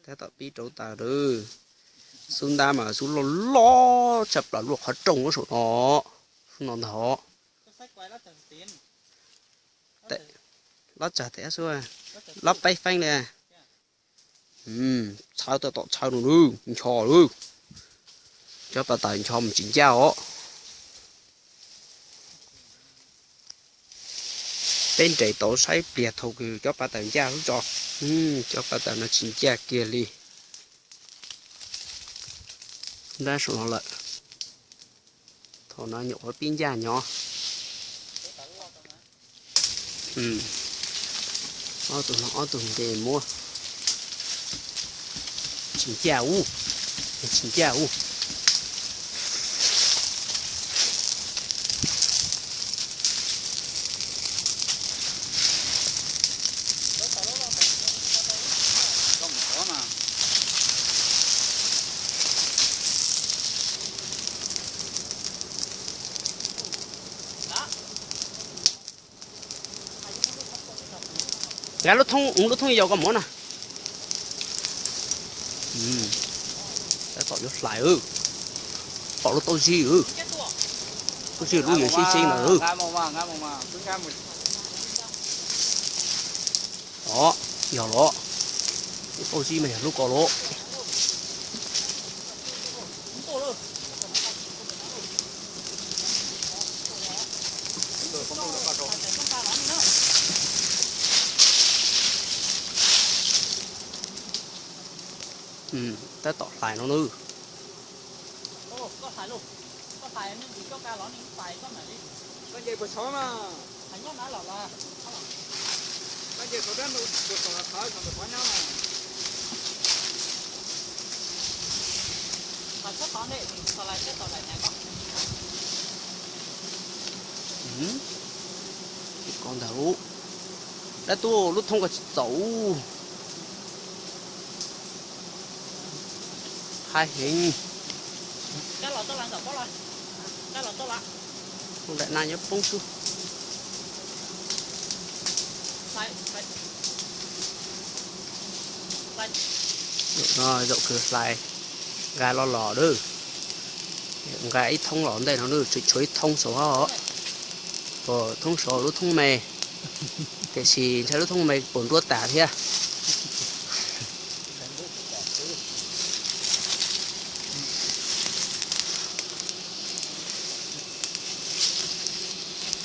Tab tom pib rauv taws lawm. Xub ntab mas xub loj loj tshaj plaws, luaj qhov rooj lub saum no, xub no ntag. Lob tsawg tes xub, lob peb feeb li. Txhawv tab tom txhawv no lawm, ncho lawm. Cov paj taws ncho mus tsis ncaj os. Peb nres tau saib pliag thaum kws cov paj taws ncaj lub tso. Cov paj taws no tsis ncaj kiag li. Ntab saum no lawm. Thaum no nyuam qhuav pib ncaj nyob. Ob tug no ob tug ntes muab. Tsis ncaj ub, tsis ncaj ub. Nqa lub thoob, lub thoob yaus koj muab na. Tab tom yuav hlais, pom lub tauj zib, tauj zib lub yeej sib sib na. Os, yog los, lub tauj zib mas yog lub ko los. Tab tom hlais no nawb. Ko ntag, dab tuaj, lub thoob ko tsis txaus. Haib heev. Nram na nyob poob xwb. Zaum no zaum kws hlais nqa los los lawm. Nqa ib thoob los ntej no, tshuav ib thoob saud, thoob saud lub thoob me, tiam sis ntshai lub thoob me puas nruab tas thiab.